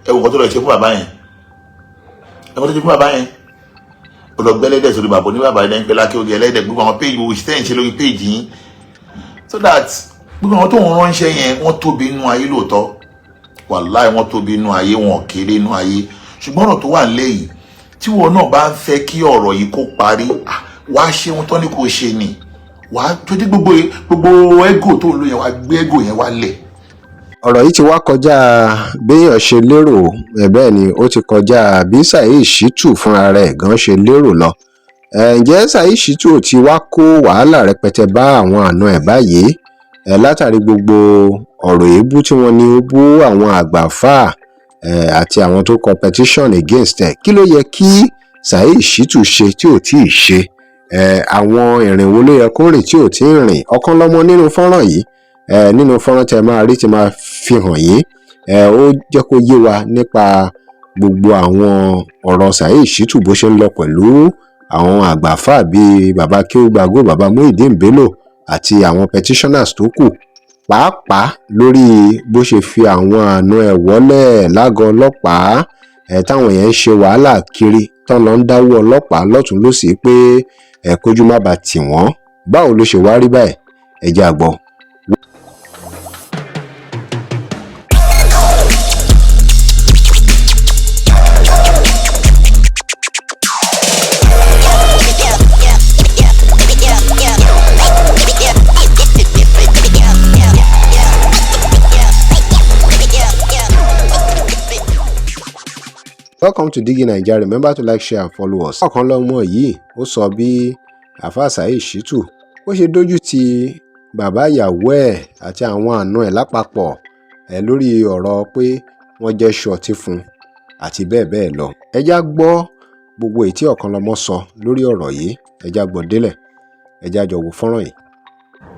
Ẹ wo nǹkan tó lọ ṣe fún bàbá yẹn, ẹ wọ́n tó ṣe fún bàbá yẹn. Ó lọ gbẹ́lẹ́dẹ̀ sórí bàbá ní bàbá yẹn pẹ̀lú akéwì ẹlẹ́dẹ̀. Gbogbo àwọn page wo ṣe ń ṣe lórí page yín, so that gbogbo àwọn tó ń ránṣẹ́ yẹn, wọ́n tóbi inú ayé lóòótọ́. Wàláì, wọ́n tóbi inú ayé, wọn kéré inú ayé. Ṣùgbọ́n ọ̀rọ̀ tó wà lẹ́yìn tí wọn náà bá ń fẹ́ kí ọ̀rọ̀ yìí kó parí, wàá ṣe ohun tó ní kó ṣe ni. Wàá tó dé gbogbo ego tó ń lò yẹn, wàá gbé ego yẹn wálẹ̀. Ọ̀rọ̀ yìí ti wá kọjá béèyàn ṣe lérò. Bẹ́ẹ̀ ni, ó ti kọjá bí Saheed Shittu fúnra rẹ̀ gan ṣe lérò lọ. Ǹjẹ́ Saheed Shittu ti wá kó wàhálà rẹpẹtẹ bá àwọn àna ẹ̀ báyìí látàrí gbogbo ọ̀rọ̀ èébú tí wọ́n ní ó bú àwọn àgbààfáà àti àwọn tó kọ petition against ẹ̀? Kí ló yẹ kí Saheed Shittu ṣe tí ò tí ì ṣe? Àwọn ìrìn wo ló yẹ kó rìn tí ò tí ì rìn? Ọ̀kanlọ́mọ nínú fọ́nrán yìí, nínú fọ́nrán tẹ́ máa rí tí máa fi hàn yín, ó jẹ́ kó yé wa nípa gbogbo àwọn ọ̀rọ̀ Saheed Shittu, bó ṣe ń lọ pẹ̀lú àwọn àgbààfáà bíi baba Kéwúgbàgó, baba Muyideen Bello àti àwọn petitioners tó kù, pàápàá lórí bó ṣe fi àwọn àna ẹ̀ wọ́lẹ̀ lágọ̀ọ́ ọlọ́pàá ẹ̀, táwọn yẹn ń ṣe wàhálà kiri tán, lọ ń dáwọ́ ọlọ́pàá lọ́tún lọ́sì pé ẹ̀ kójú má bàa tì wọ́n. Báwo ló ṣe wá rí báyìí? Ẹ jẹ́ á gbọ́. Welcome to Digi Naija. Remember to like, share and follow us. Ọ̀kanlọ́mọ yìí, ó sọ bí Àáfàá Saheed Shittu bó ṣe dójú ti bàbá ìyàwó ẹ̀ àti àwọn àna ẹ̀ lápapọ̀ ẹ̀ lórí ọ̀rọ̀ pé wọ́n jẹ́ surety fún un àti bẹ́ẹ̀ bẹ́ẹ̀ lọ. Ẹ já gbọ́ gbogbo èyí tí Ọ̀kanlọ́mọ sọ lórí ọ̀rọ̀ yìí. Ẹ já gbọ́ délẹ̀, ẹ já jọ wo fọ́nrán yìí.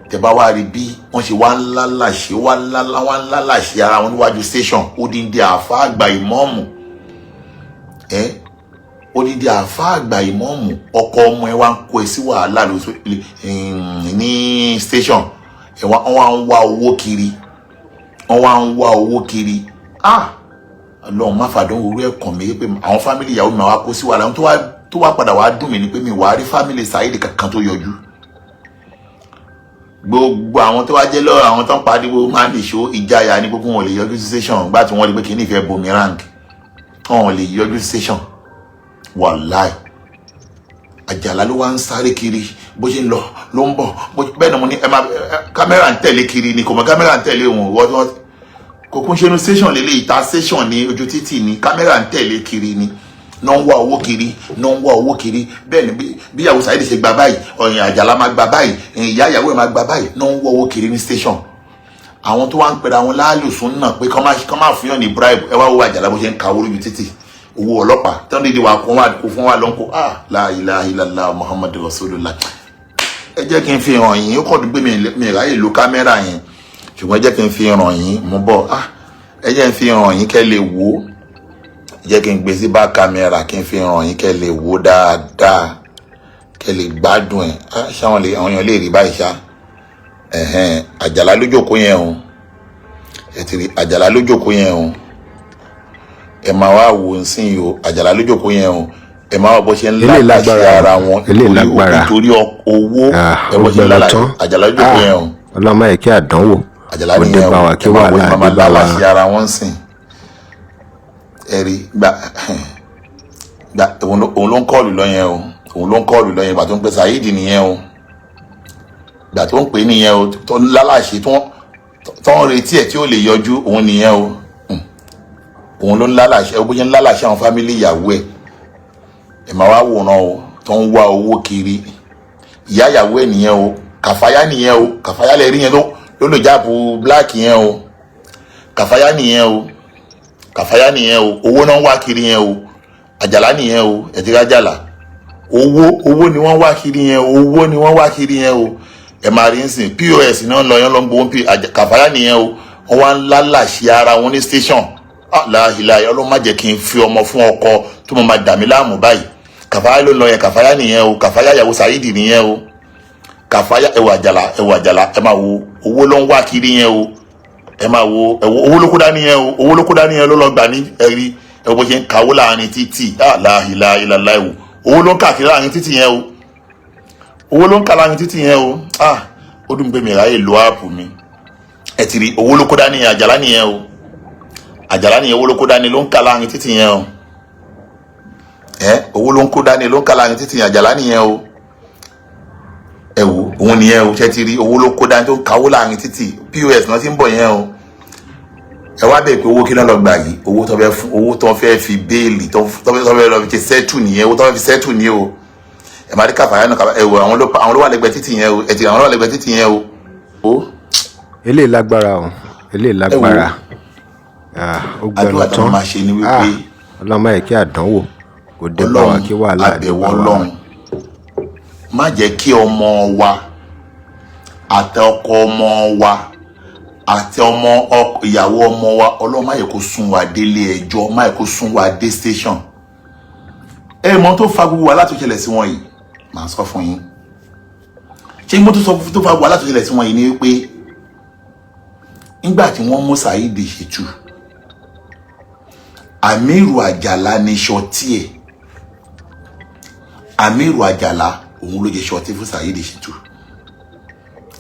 Tẹ bá wá rí bí wọ́n ṣe wá ń lálàṣe, wá ń lálá, wá ń lálàṣe ara wọn níwájú station. Odindi àáfàá àgbà ìmọ̀ọ́mù ẹ, odindi àáfàá àgbà ìmọ̀ọ́mù, ọkọ ọmọ ẹ wá ń kó ẹ sí wàhálà ní station ẹ. Wọ́n wá ń wá owó kiri, wọ́n wá ń wá owó kiri. Ah, Ọlọ́run má fàdánwò orí ẹ̀ kàn mí pé àwọn family ìyàwó mi wá kó sí wàhálà. Tó wá padà wá dùn mí ni pé mi wàá rí family Saheed kankan tó yọjú. Gbogbo àwọn tó wá jẹ́ lọ́rọ̀, àwọn tó ń pariwo máa ń nìṣó ìjáyà ní gbogbo wọn lè yọjú sí station. Gbá tí wọ́n rí pé kí ní ìfẹ́ boomerang, wọn lè yọjú sí station. Wàláì, Àjàlá ló wá ń sáré kiri, bó ṣe ń lọ ló ń bọ̀. Bẹ́ẹ̀ ni mo ní ẹ máa kámẹ́rà ń tẹ̀lé kiri ni, kò mọ̀ kámẹ́rà ń tẹ̀lé òun. Wọ́n kò kún ṣe inú station lélẹ̀, ìta station ní ojú títì ni kámẹ́rà ń tẹ̀lé kiri ni. Náà ń wá owó kiri, náà ń wá owó kiri. Bẹ́ẹ̀ ni bí ìyàwó Saheed ṣe gba báyìí, ọ̀yìn Àjàlá máa gba báyìí, ìyá ìyàwó ẹ̀ máa gba báyìí. Náà ń wá owó kiri ní station. Àwọn tó wá ń pera àwọn láàlùsùn náà pé kọ́ máa fún yàn ní bribe, ẹ wá wo Àjàlá bó ṣe ń ka owó lójú títì, owó ọlọ́pàá tí wọ́n dédé wà kó wá kó fún wa lọ́nkó. Ah, la ilaha illallah Muhammadu rasulullah. Ẹ jẹ́ kí n fi hàn yín. Ó kàn dùn pé mi ráyè lo kámẹ́rà yẹn, ṣùgbọ́n ẹ jẹ́ kí n fi hàn yín. Mo bọ̀. Ah, ẹ jẹ́ n fi hàn yín kẹ́ lè wò ó. Ẹ jẹ́ kí n gbé sí bá kámẹ́rà, kí n fi hàn yín kẹ́ lè wò ó dáadáa, kẹ́ lè gbádùn ẹ̀. Ah, ṣé àwọn èèyàn lè rí báyìí ṣá? Ẹ̀hẹ́n, Àjàlá lójókòó yẹn o. Ẹ ti rí Àjàlá lójókòó yẹn o. Ẹ máa wá wò ó sí yìí o. Àjàlá lójókòó yẹn o. Ẹ máa wá bó ṣe ń Eléyìí lálàṣẹ lágbára. ara wọn Eléyìí lágbára. nítorí owó. Ah, Ẹ ó bó ṣe ń gbẹnu lálàṣẹ tán. Àjàlá lójókòó Ah, yẹn o. Ọlọ́mọ ẹ̀ kí àdánwò Àjàlá ó dé nìyẹn bá o. wa, kí Ẹ máa wo wàhálà ẹ máa dé bá wa. lálàṣẹ ara wọn sìn. Ẹ rí gbà gbà, òun ló ń call lọ yẹn o. Òun ló ń call lọ yẹn. Ìgbà tó ń pè Saheed nìyẹn o. Ìgbà tó ń pè nìyẹn o, tó ń lálàṣẹ, tó ń retí ẹ̀ tí ó lè yọjú, òun nìyẹn o. Òun ló ń lálàṣẹ. Bó ṣe ń lálàṣẹ àwọn family ìyàwó ẹ̀, ẹ̀ máa wá wòran o, tó ń wá owó kiri. Ìyá ìyàwó ẹ̀ nìyẹn o. Kàfáyá nìyẹn o. Kàfáyá lè rí yẹn ló lò jáàpù black yẹn o. Kàfáyá nìyẹn o. Kàfáyá nìyẹn o. Owó náà ń wá kiri yẹn o. Àjàlá nìyẹn o. Ẹ̀tí rájàlá, owó, owó ni wọ́n wá kiri yẹn o. Owó ni wọ́n wá kiri yẹn o. Ẹ̀ máa rí nsìn, POS náà lọ yẹn, lọ ń gbowó. Kàfáyá nìyẹn o. Wọ́n wá ń lálàṣẹ ara wọn ní station. Láhìláhì, Ọlọ́run má jẹ́ kí n fi ọmọ fún ọkọ tó mọ̀ máa dà mí láàmú báyìí. Kàfáyá ló lọ yẹn. Kàfáyá nìyẹn o. Kàfáyá ìyàwó Saheed nìyẹn o. Kàfáyá, ẹwà Àjàlá, ẹwà Àjàlá. Ẹ máa wo, owó ló ń wá kiri yẹn o. Ẹ máa wo, ẹ wo, owó ló kó dání yẹn o. Owó ló kó dání yẹn ló lọ gbà ní ẹ̀rí. Ẹ wo bó ṣe ń kawó láàrin títì. La ilaha, ìwò owó ló ń káàkiri láàrin títì yẹn o. Owó ló ń kà láàrin títì yẹn o. Ah, ó dùn pé mi ráyè lo app mi. Ẹ ti rí, owó ló kó dání yẹn. Àjàlá nìyẹn o, Àjàlá nìyẹn. Owó ló kó dání ló ń kà láàrin títì yẹn o. Ẹ owó ló ń kó dání ló ń kà láàrin títì yẹn. Àjàlá nìyẹn o. Ẹ wo, òun nìyẹn o. Ṣe ti rí, owó ló kó dání tó ń kawó láàrin títì. POS náà ti ń bọ̀ yẹn o. Ẹ wá bẹ̀ pé owó kí náà lọ gbà yìí? Owó tó fẹ́ fún, owó tó fẹ́ fi bail, tó fẹ́ lọ fi ṣe settle nìyẹn. Owó tó fẹ́ fi settle ní o. Ẹ máa rí kàfàyà náà. Ẹ wò, àwọn ló wà lẹ́gbẹ̀ẹ́ títì yẹn o. Ẹ ti àwọn ló wà lẹ́gbẹ̀ẹ́ títì yẹn o. Eléyìí lágbára o, eléyìí lágbára. Ah, ó gbẹnu Àdúrà tó tán. máa ṣe ni wípé Ah, Ọlọ́run má yẹ kí àdánwò kò dé bá wa, Ọlọ́run, kí wàhálà dé àbẹ̀wò bá wa. Ọlọ́run, má jẹ́ kí ọmọ wa àti ọkọ ọmọ wa àti ọmọ ìyàwó ọmọ wa, Ọlọ́run má yẹ kó sún wa délé ẹjọ́, má yẹ kó sún wa dé station. Ẹ mọ tó fa gbogbo wàhálà tó ṣẹlẹ̀ sí wọn yìí, màá sọ fún yín. Ṣé mo tó sọ tó fa gbogbo wàhálà tó ṣẹlẹ̀ sí wọn yìí ni wípé nígbà tí wọ́n mú Saheed Shittu, Amiru Àjàlá ní surety ẹ̀. Amiru Àjàlá, òun ló jẹ surety fún Saheed Shittu.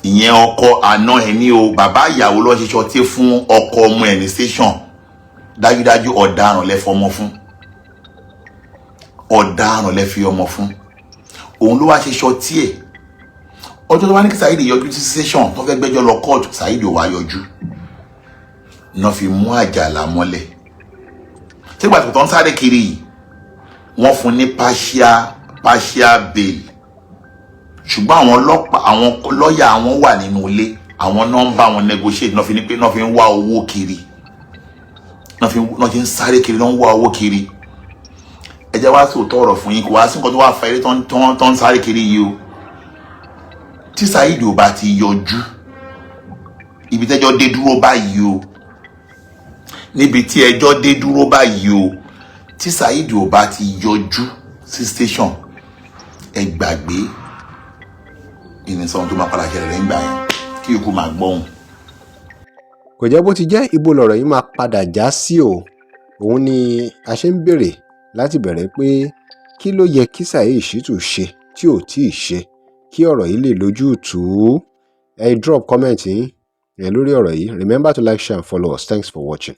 Ìyẹn ọkọ àná ẹ̀ ní o. Bàbá ìyàwó ló ṣe surety fún ọkọ ọmọ ẹ̀ ní station. Dájúdájú, ọ̀daràn lẹ fọmọ fún, ọ̀daràn lẹ fi ọmọ fún. Òun ló wá ṣe surety ẹ̀. Ọjọ́ tó wá ní kí Saheed yọjú sí station, tó fẹ́ gbẹ́jọ́ lọ court, Saheed ò wá yọjú, náà fi mú Àjàlá mọ́lẹ̀. Sígbà tó ń sáré kiri yìí, wọ́n fún ní partial bail, ṣùgbọ́n àwọn ọlọ́pàá, àwọn lọ́ọ̀yà àwọn wà nínú ilé, àwọn náà ń bá wọn negotiate, náà fi ní pé náà fi ń wá owó kiri, náà fi ń sáré kiri, náà ń wá owó kiri. Ẹ jẹ́ wá sòótọ́ ọ̀rọ̀ fún yín. Kò wá sí nǹkan tó wá fa eré tó ń sáré kiri yìí o. Tí Saheed ò bá ti yọjú, ibi tẹ́jọ́ dé dúró báyìí o, níbi tí ẹjọ́ dé dúró báyìí o, tí Saheed ò bá ti yọjú sí station, ẹ gbàgbé ìnísọ̀rọ̀ tó máa padà ṣẹlẹ̀ lẹ́yìn ìgbà yẹn, kí ikú máa gbọ́hùn. Kò jẹ́ bó ti jẹ́. Ibo lọ̀rọ̀ yìí máa padà já sí o? Òun ni a ṣe ń béèrè láti bẹ̀rẹ̀ pé kí ló yẹ kí Saheed Shittu ṣe tí ò tí ì ṣe kí ọ̀rọ̀ yìí lè lójútùú? Ẹ drop comment yín lórí ọ̀rọ̀ yìí. Remember to like, share and follow us. Thanks for watching.